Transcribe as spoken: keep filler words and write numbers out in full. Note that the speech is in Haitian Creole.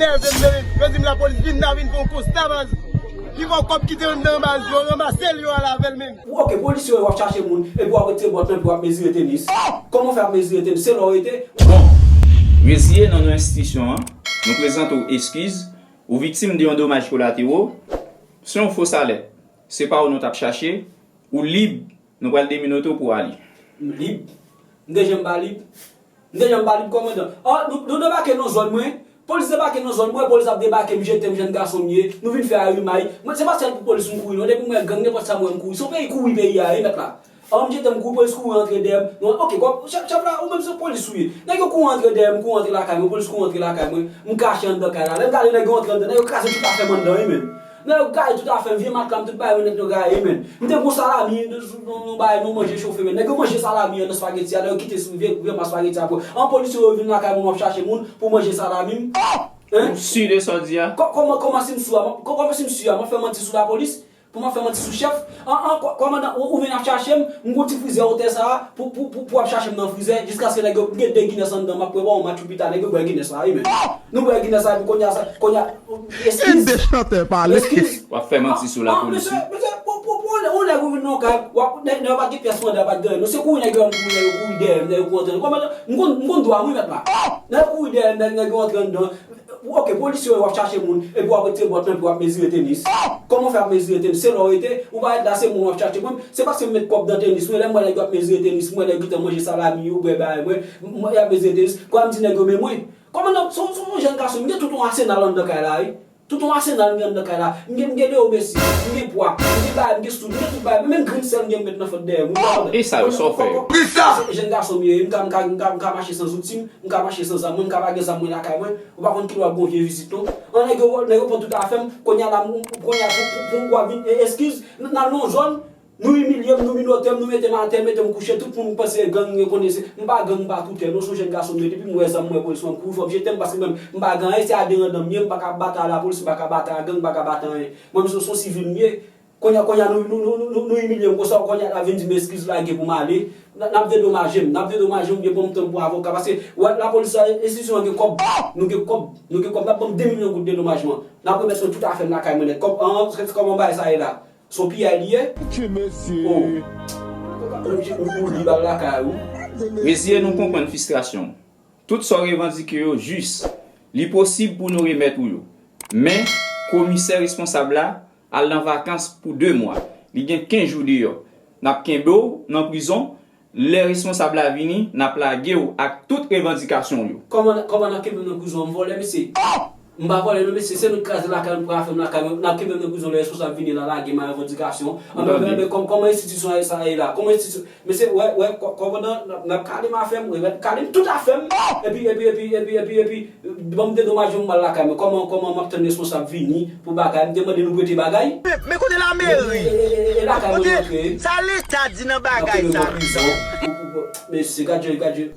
Nève m, men yo di m lapolis vin la, vin fè yon konsta, baz. Li fè yon kòb kite anndan, baz, yo ranmase l, yo al avè l, men. Ok, polis yo, w ap chache moun, epi w ap retire bòt lan, epi w ap mezire tenis. Kòman w fè ap mezire tenis? Se la w rete? Bon, reziye nan non enstitisyon an, nou prezante w eskiz, ou viktim de yon domaj kolatero, se yon fo salè, se pa w nou t ap chache, ou lib, nou pral deminote w pou w ale. M lib? M te janm pa lib? M te janm pa lib, kòmandan. Ò, nou, nou debake nan zòn mwen. Polis debake nan zòn mwen, polis ap debake, m jete m, jèn gason m ye. Nou vin fè arimay. Mwen, se pa sèl pou polis m kouri, non. Depi m wè gang, nenpòt sa m wè m kouri. Se yon peyi kouri peyi a, wi, mèt la. An, m jete m kouri, polis kouri antre dèyè m. Non, ok, kòm, chèf, chèf la, ou menm se polis ou ye. Nèg yo kouri antre dèyè m, kouri antre lakay mwen, polis kouri antre lakay mwen. M kache anndan kay la. Lè m gade nèg yo antre anndan, nèg yo kraze tout afè m anndan, wi, menm. Nèg yo gaye tout afè m, vye matla m, tout bagay mwen nèt yo gaye, men. M te gon salami, nou, nou, nou bay, nou manje chofe, men. Nèg yo manje salami an nan spageti a, nèg yo kite sou vye, vye mas spageti a pou. An polis yo vin lakay mwen, m ap chache moun pou manje salami m. Hein? Ou si de sa w di a? Kò-, kòman, kòman si m sou a? Kò-, kòman si m si a? M ap fè manti sou lapolis? Pou m ap fè manti sou chèf? An, an, kò-, kòmandan, ou, ou vin ap chache m, m gon ti frizè wotè sa a, pou, pou, pou, pou ap chache m nan frizè, jiskaske nèg yo, m gen de Guinness anndan, m ap pwè ba w match ou pita, nèg yo bwè Guinness la, wi, men. Nou bwè Guinness la, epi konya sa, konya, eskiz. Eskiz. W ap fè manti sou lapolis, wi. Mesye, mesye, pou, pou, pou, yon nèg ou vin nan kay, w ap, nèg, nèg yo pa t gen pyès manda, pa t gen anyen. Non, se kouri nèg yo, kouri nèg yo, kouri dèyè m, nèg yo kouri antre. Kòmandan, m konn, m konn dwa m, wi, mèt la. Nèg yo kouri dèyè m, nèg, nèg yo antre anndan. Ok, polis yo, w ap chache moun, epi w ap retire bòt lan, epi w ap mezire tenis. Kòman w fè ap mezire tenis? Se la w rete, ou pa ret la, se moun w ap chache. Mwen, se paske m met kòb nan tenis, mwen, lè m wè nèg yo ap mezire tenis, m wè nèg yo gentan manje salami yo, bwè bagay, mwen, mwen, y ap mezire tenis. Kòman m di nèg yo, men mwen, kòmandan, se yon, se yon jèn gason, m gen tout yon asenal anndan kay la, wi. Tout yon asenal m gen anndan kay la. M gen, m gen Leo Messi, m gen pwa, m gen bagay, m gen stout, m gen tout bagay. Menm grenn sèl m gen m met nan fant dèyè m, wi, kòmandan. E sa yo, sa w fè yo? Kòmandan, se jèn gason m ye, m ka, m ka, m ka, m ka mache san zouti m, m ka mache san zam mwen, m ka pa gen zam mwen lakay mwen. Ou pa konn kilè w ap gon vye vizit non. An nèg yo, nèg yo pran tout afè m, kounye a la, m, kounye a pou, pou, pou w ap vin, e, eskiz, n, n al nan yon zòn, nou imilye m, nou minote m, nou mete m atè, mete m kouche, tout moun panse gang, yo konnen se, m pa gang, m pa toutè non, se yon jèn gason m ye, depi m wè zam, m wè polis, m kouri, fò m jete m, paske mwen, m pa gen anyen, se adepandan m ye, m pa ka batay lapolis, m pa ka batay a gang, m pa ka batay anyen. Mwen, m se, se yon sivil m ye. Kounye a, kounye a, nou, nou, nou, nou, nou, nou imilye m konsa, kounye a, l ap vin di m eskiz, lage pou m ale. N, n ap dedomaje m, n ap dedomaje m, oubyen ban m tan pou avoka. Paske, wè, lapolis la, enstitisyon an gen kòb, nou gen kòb, nou gen kòb, n ap ban m de milyon goud dedomajman. N ap remèt mwen tout afè m lakay mwen nèt. Kòb, an, kòman bagay sa ye la? Se yon piyay li ye? Ti mesye. Oh. M, m, m kouri bal lakay ou. Reziye nou konprann fristrasyon w. Tout sa w revandike yo jis. Li posib pou nou remèt ou yo. Men, komisè responsab la al nan vakans pou de mwa. Li gen kenz jou deyò. N ap kenbe w nan prizon. Lè responsab la vini, n ap lage w ak tout revandikasyon w yo. Kòman, kòman n ap kenbe m nan prizon? M vòlè, mesye? M pa vòlè non, mesye, se nou k kraze lakay nou, pran afè m lakay mwen, n ap kenbe m nan prizon, lè responsab vini la lage m ak revandikasyon. Anben, anben, kòm, kòman enstitisyon sa ye la? Kòman enstitisyon, mesye, wè, wè, kò-, kòmandan, n ap, n ap kale m afè m, wi, n ap kale m tout afè m, epi, epi, epi, epi, epi, epi, ban m dedomaje m, m al lakay mwen. Kòman, kòman m ap tann responsab vini pou bagay? M te mande nou prete bagay? Men, men kote lameri? E, e, e, e lakay mwen nou antre? Sa leta di nan bagay sa? Mesye, gad jan, gad jan.